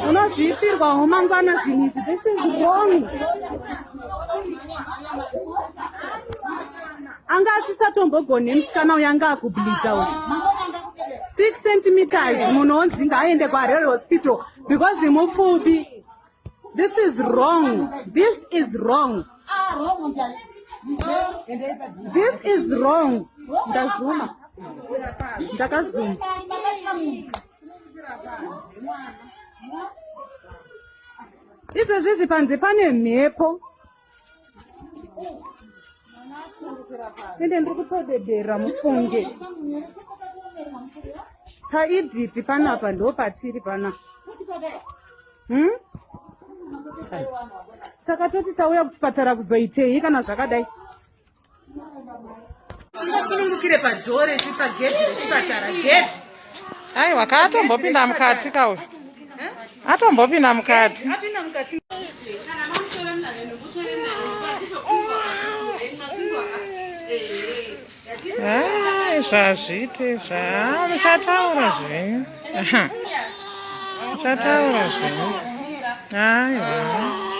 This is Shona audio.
Unozviitirwawo mangwana zvinhu izvi. This is wrong. Anga asisatombogone musikana uyu anga akubleeda uyu. 6 centimeters munhu onzi ngaaende kuHarare Hospital because mupfupi. This is wrong. This is wrong. This is wrong. Ndazuma. Ndakazuma. Izvezvi izvi panze pane mhepo. Ende ndiri kutodedera mufunge. PaIdhipi panapa ndo patiri pana. Hmm? Saka toti tauya kuchipatara kuzoitei kana zvakadai? Ungasunungukire padhoo rechipagedhi rechipatara gedhi. Aiwa ka atombopinda mukati ka uyu. Atombopinda mukati. Apinda mukati. Ah, zvazviite zva muchataura zvenyu. Muchataura zvenyu. Aiwa.